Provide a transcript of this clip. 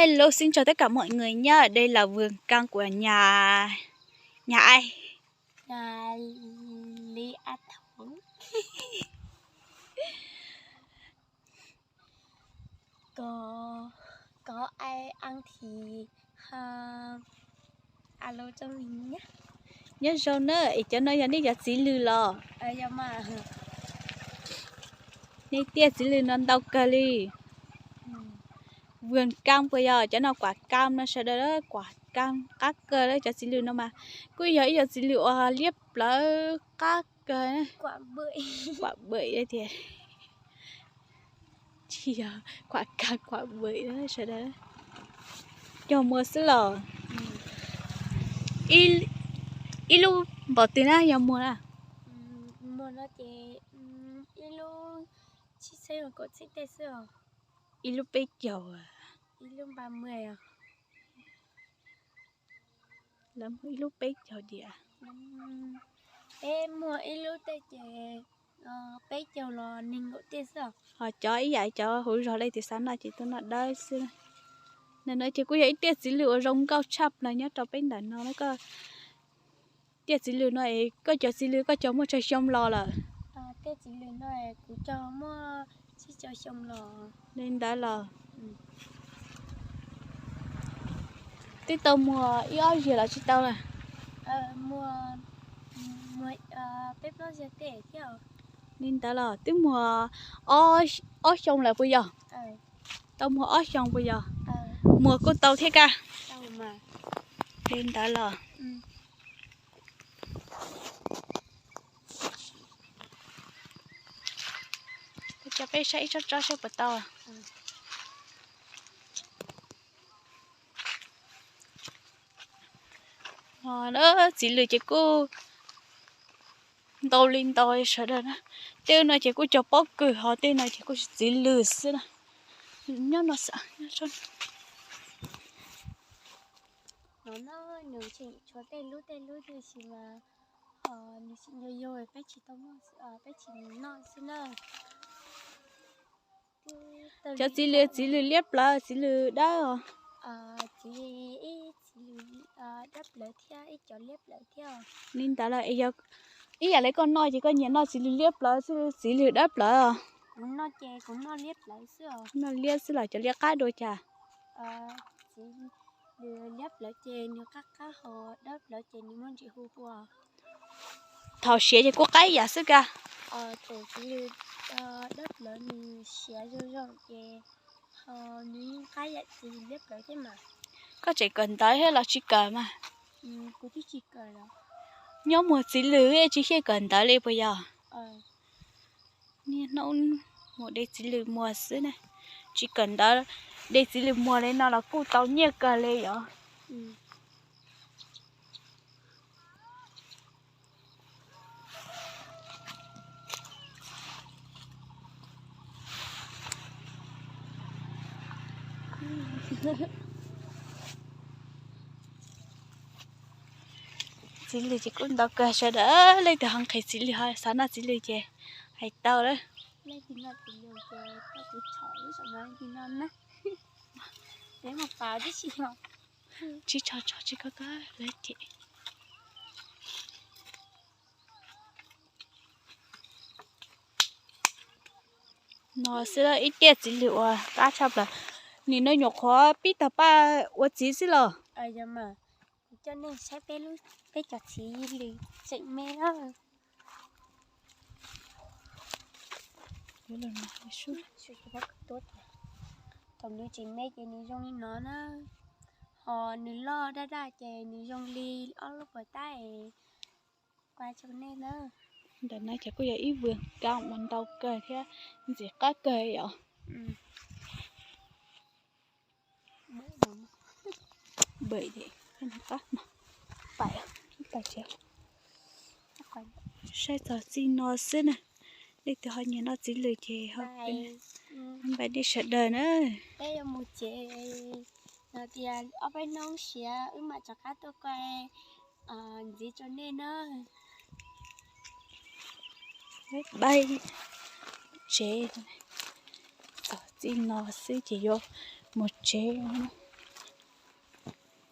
Hello, xin chào tất cả mọi người nhá. Đây là vườn cam của nhà nhà ai? Nhà Lý A Thống. Có có ai ăn thì ha, alo cho mình nhé. Nyob zoo na, es cov no yog nej cov txiv lws los? Yog mas. Nej tiaj txiv lws no ntau kawg li. Vườn cam puas yog? Cov no kuam kam no sawv daws, kuam kam qab kawg li. Cov txiv lws no mas kuj yog ib cov txiv lws uas liab plawv qab kawg. Kuam bwm tiag. Tsis yog, kuam kam kuam bwm sawv daws. Cog muag xwb los? Ib lub npaum twg na yog muag na? Muag no ces ib lub txhiab kaum txhiab tej xwb os. Ib lub peb caug. Ib lub ba mươi. Lawv muag ib lub peb caug diam. Peb muag ib lub tej ces peb caug los nees nkaum tej xwb. Ho cov ib yam cov hauv zog li tias xav noj ces tuaj noj dawb xwb. Ntawm no ces kuj yog ib tiaj txiv lws uas zoo nkauj tshaj plaws nyob rau peb ntawm no na koj. Tiaj txiv lws no es koj cov txiv lws koj cog muaj tsawg xyoo los lawm? Tiaj txiv lws no kuv cog muaj tsib caug xyoo los. Li ntawd los twb tau muag ib ob zaug los tsis tau na? Muag, muag peb plaub zaug tej thiab. Li ntawd los twb muag ob xyoo lawm puas yog? Tau muag ob xyoo puas yog? Muag kuj tau thiab kaj. Li ntawd los cov peb saib ib tsob tsob saib puas tau. Txiv lws ces kuj ntau li ntau sawv daws na. Tej no ces kuj cog pob kws, ho tej no ces kuj txiv lws xwb na. Nyob no xwb. No nws tseem tshuav tej lub tej lub tiam sis mas ho nws tseem yau yau, peb tsis tau muag, peb tsis noj xwb na. Cov txiv lws, txiv lws liab plawv, txiv lws dawb os? Txiv, ib txiv lws dawb plawv thiab ib cov liab plawv thiab. Li ntawd los yog ib yam li koj noj ces koj nyiam noj txiv lws liab plawv xwb, txiv lws dawb plawv os? Kuv noj ces kuv noj liab plawv xwb os. Noj liab xwb los cov liab qab dua cas? Txiv lws liab plawv ces nws qab qab, ho dawb plawv ces nws muaj ntsis hu hu. Thaum siav ces kuj qab ib yam xwb kaj. Txiv lws dawb plawv nws siav zoo zoo ces ho nws yeej qab ib yam txiv lws liab plawv thiab mas. Koj tseem kawm ntawv thiab los tsis kawm mas? Kuv twb tsis kawm los. Nyob muag txiv lws tsis xyaum kawm ntawv li puas yog? Niaj hnub mus de txiv lws muag xwb na. Tsis kawm ntawv, de txiv lws muag li no los kuj tau nyiaj kawg li os. Txiv lws ces kuj ntau kawg, sawv daws leej twg ho nqhis txiv lws ho xav noj txiv lws ces hais tau lawm. Leej twg noj txiv lws ces tau kuv txhom lub saum no leej twg noj na. Peb mus pab tib si. Tsis txhom txhom tsis koj koj lawm ces. No xwb ib tiaj txiv lws uas qab tshaj plaws. Nim no nyuam qhuav pib tag paj ua txiv xwb los? Yog mas, kuv coj nej saib peb lub, peb cov txiv lws tseem me na. Thaum nws tseem me ces nws zoo li no na, ho nws loj daj daj ces nws zoo li ob lub puas tab es. Ntawm no ces kuj yog ib vwm kab uas ntau kawg thiab ntxim qab kawg yom. Saib txog txij no xwb na. Leej twg ho nyiam noj txiv lws ces ho pais nej sawv daws na. Peb yuav mus tsev, yog tias ob peb hnub siav wb mam rov qab tuaj quay ntxiv rau nej na. Peb tsev, txog txij no xwb ces yuav mus tsev.